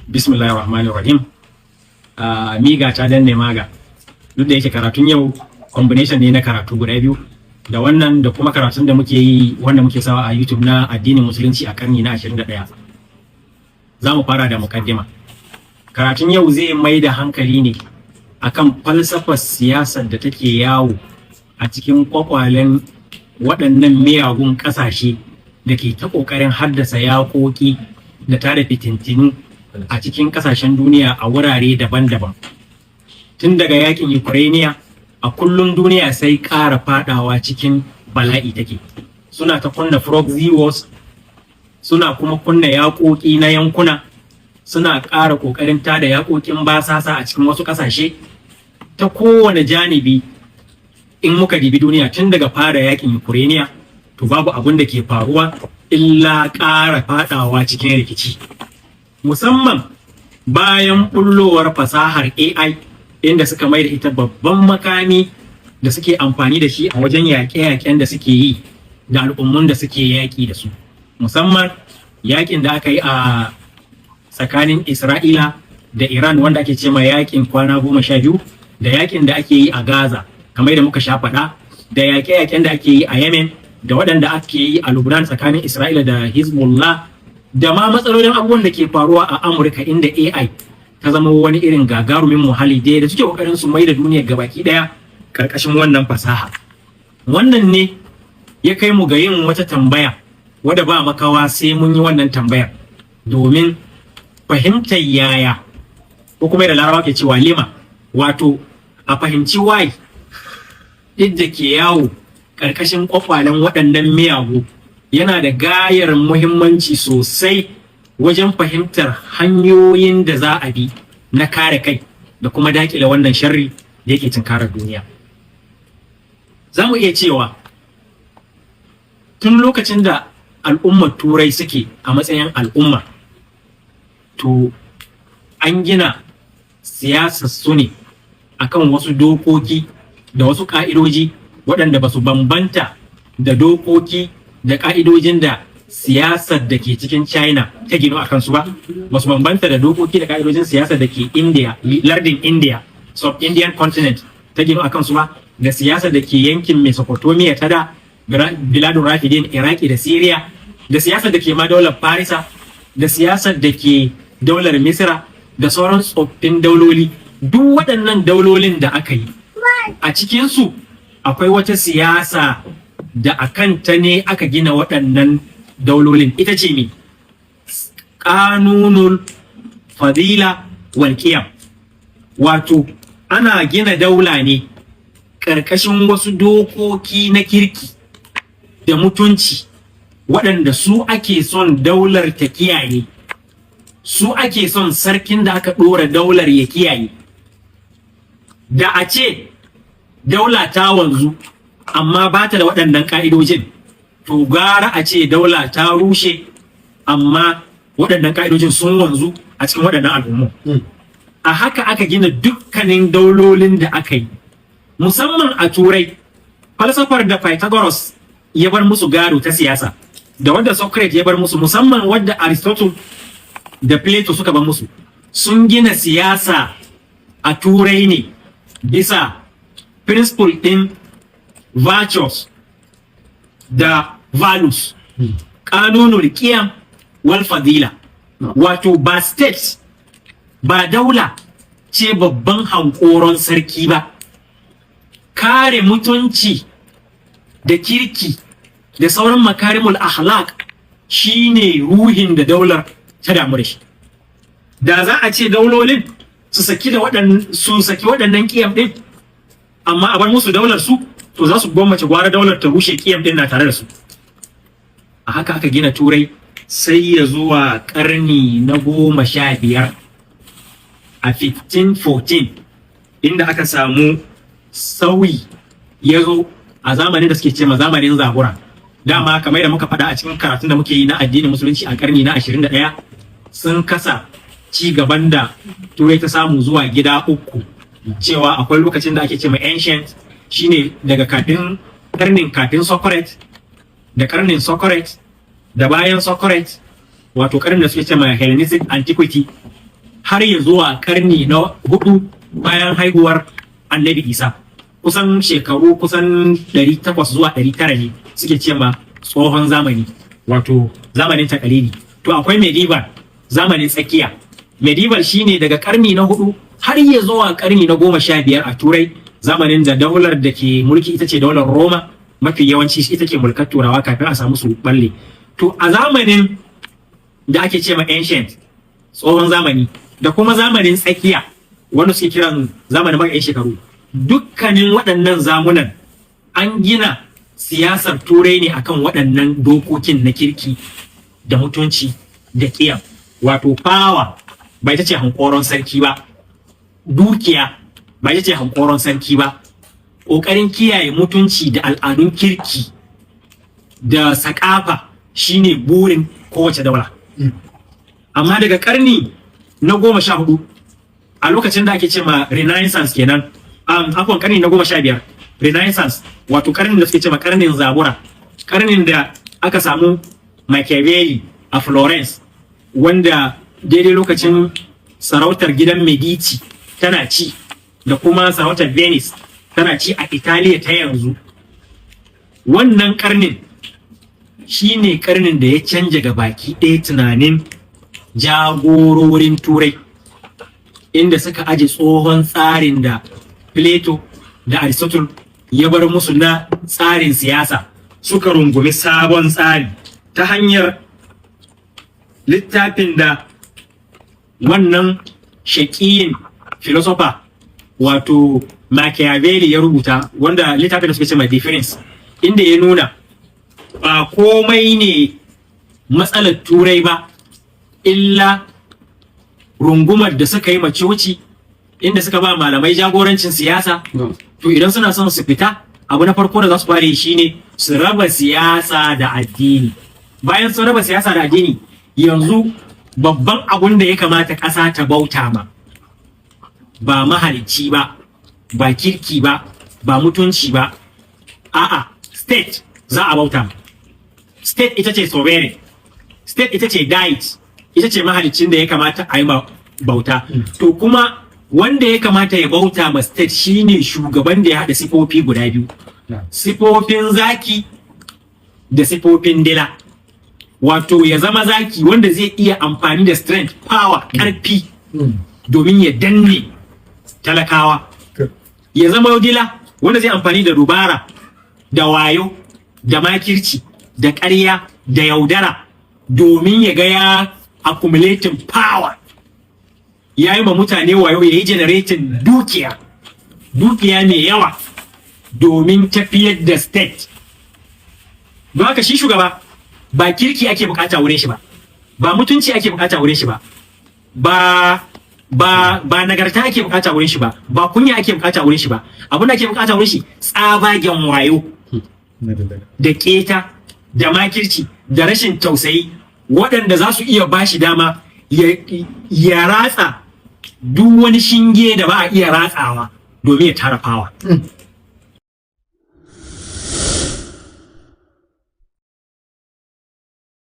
Bismillahir Rahmanir Rahim. Miga ta danne maga. Duk da yake karatun yau combination ne na karatu guda biyu, da wannan da kuma karatun da muke yi wanda muke sawa a YouTube na addinin Musulunci a karni na 21. Za mu fara da mukaddima. Karatun yau zai mai da hankali ne akan falsafar siyasar da take yawo a cikin kwakwalen waɗannan miyagun ƙasashe da ke ta ƙoƙarin haddasa yaƙoƙi da tada fitintinu a cikin ƙasashen duniya a wurare daban-daban. Tun daga yakin Ukraine, a kullum duniya sai ƙara fadawa cikin bala'i take. Suna ta kunna proxy wars, suna kuma kunna yaƙoƙi na yankuna, suna ƙara ƙoƙarin tada yaƙoƙin basasa a cikin wasu ƙasashe ta kowane janibi. In muka dibi duniya tun daga fara yakin Ukraine, to babu abun da ke faruwa illa ƙara fadawa cikin rikici, musamman bayan bullowar fasahar AI, inda suka mai da ita babban makami da suke amfani da shi a wajen yaƙe-yaƙen da suke yi da al'ummun da suke yaƙi da su, musamman yaƙin da aka yi a tsakanin Isra'ila da Iran, wanda ake ce ma yaƙin kwana 12, da yaƙin da ake yi a Gaza kamar yadda muka sha faɗa, da yaƙe-yaƙen da ake yi a Yemen, da waɗanda ake yi a Lubnan tsakanin Isra'ila da Hezbollah, da ma matsalolin abubuwan da ke faruwa a Amurka, inda AI ta zama wani irin gagarumin muhalli da suke kokarin su mai da duniya gabaki ɗaya karkashin wannan fasaha. Wannan ne ya kai mu ga yin wata tambaya wadda ba makawa sai mun yi wannan tambayar domin fahimtar yaya, ko kuma da Larabawa ke cewa lima, wato a fahimci why duk da ke yawo ƙarƙashin ƙwaƙwalen waɗannan miyagu yana da gayar muhimmanci sosai wajen fahimtar hanyoyin da za a bi na kare kai da kuma daƙile wannan sharri da yake tunkarar duniya. Za mu iya cewa tun lokacin da al'ummar Turai suke a matsayin al'umma, to an gina siyasar su ne akan wasu dokoki da wasu ƙa'idoji waɗanda ba su bambanta da dokoki da ƙa'idojin da siyasar da ke cikin China ta gino a kansu ba, ba su bambanta da dokoki da ƙa'idojin siyasar da ke India, lardin India, sub-Indian continent ta gino a kansu ba, da siyasar da ke yankin Mesopotamia ta da Biladun Rafidin, Iraki da Syria, da siyasar da ke ma daular Farisa, da siyasar da ke daular Misira, da sauran tsoffin dauloli. Duk waɗannan daulolin da aka yi, a cikinsu akwai wata siyasa da a kanta ne aka gina waɗannan daulolin. Ita ce me? Ƙanunul fadila wal qiyam. Wato ana gina daula ne ƙarƙashin wasu dokoki na kirki da mutunci waɗanda su ake son daular ta kiyaye, su ake son sarkin da aka ɗora daular ya kiyaye. Da a ce daula ta wanzu amma ba ta da waɗannan ƙa'idojin, to gara a ce daula ta rushe amma waɗannan ƙa'idojin sun wanzu a cikin waɗannan al'ummu. A haka aka gina dukkanin daulolin da aka yi, musamman a Turai. Falsafar da Pythagoras ya bar musu gado ta siyasa, da wadda Socrates ya bar musu, musamman wadda Aristotle da Plato suka bar musu, sun gina siyasa a Turai ne bisa principle ɗin virtues da values, ƙanunul qiyam wal fadila. Wato ba state ba, daula ce babban hankoron sarki ba, kare mutunci da kirki da sauran makarimul akhlaq shine ruhin da daular ta damu da shi. Da za a ce daulolin su saki waɗannan ƙiyam ɗin amma a bar musu daular su, to za su gwammace gwara daular ta rushe, ƙiyam ɗin na tare da su. A haka aka gina Turai sai ya zuwa ƙarni na 15, a 1514, inda aka samu sauyi ya zo a zamanin da suke ce ma zamanin zabura. Dama kamar da muka faɗa a cikin karatun da muke yi na addinin Musulunci a karni na 21, sun kasa ci gaban da Turai ta samu zuwa gida uku, cewa akwai lokacin da ake ce ma ancient, shine daga kafin karnin kafin Socrates, da karnin Socrates, da bayan Socrates, wato karnin da suke ce ma Hellenistic antiquity. har ya zuwa karni na hudu bayan haihuwar Annabi Isa. Kusan shekaru kusan 800 zuwa 900 ne suke ce ma tsohon zamani, wato zamanin takalidi. To akwai medieval, zamanin tsakiya. Medieval shine daga karni na hudu har ya zuwa karni na 15 a Turai, zamanin da daular da ke mulki ita ce daular Roma. Mafi yawanci ita ke mulkar Turawa kafin a samu su balle. To a zamanin da ake ce ma ancient, tsohon zamani, da kuma zamanin tsakiya wanda suke kiran zamanin baka shekaru, dukkanin waɗannan zamunan an gina siyasar Turai ne akan waɗannan dokokin na kirki da mutunci da ƙiyam. Wato power ba ita ce hankoron sarki ba, dukiya ba ita ce hankoron sarki ba, ƙoƙarin kiyaye mutunci da al'adun kirki da sakafa shine burin kowace daula. Amma daga karni na 14, a lokacin da ake ce ma Renaissance kenan, afwan, karni na 15, Renaissance, wato karnin da suke ce ma karnin zabura, karnin da aka samu Machiavelli a Florence, wanda daidai lokacin sarautar gidan Medici tana ci da kuma sarautar Venice tana ci a Italiya ta yanzu. Wannan karnin shine karnin da ya canja ga baki ɗaya tunanin jagororin Turai, inda suka aje tsohon tsarin da Plato da Aristotle ya bar musu na tsarin siyasa, suka rungumi sabon tsari ta hanyar littafin da wannan shaƙiyin philosopher, wato Machiavelli, ya rubuta, wanda littafin da suka ce ma The Prince, inda ya nuna ba komai ne matsalar Turai ba illa rungumar da suka yi coci, inda suka ba malamai jagorancin siyasa. To idan suna son su fita, abu na farko da za su fara yi shine su raba siyasa da addini. Bayan sun raba siyasa da addini, yanzu babban abun da ya kamata ƙasa ta bauta ma ba mahalicci ba, ba kirki ba, ba mutunci ba, a'a, state za a bauta ma. State ita ce sovereign state, ita ce deity, ita ce mahaliccin da ya kamata a yi ma bauta. To kuma wanda ya kamata ya bauta ma state shine shugaban da ya haɗa sifofi guda biyu, sifofin zaki da sifofin dila. Wato ya zama zaki wanda zai iya amfani da strength, power, karfi domin ya danne talakawa, ya zama dila wanda zai amfani da dubara da wayo da makirci da ƙarya da yaudara domin ya ga ya accumulating power, ya yi ma mutane wayo, ya yi generating dukiya, dukiya mai yawa domin tafiyar da state. Don haka shi shugaba ba kirki ake bukata wurin shi ba, ba mutunci ake bukata wurin shi ba, ba nagarta ake bukata wurin shi ba, ba kunya ake bukata wurin shi ba. Abin da ake bukata wurin shi, tsabagen wayo da keta da makirci da rashin tausayi, waɗanda za su iya bashi dama ya ratsa duk wani shinge da ba a iya ratsawa domin ya tara power.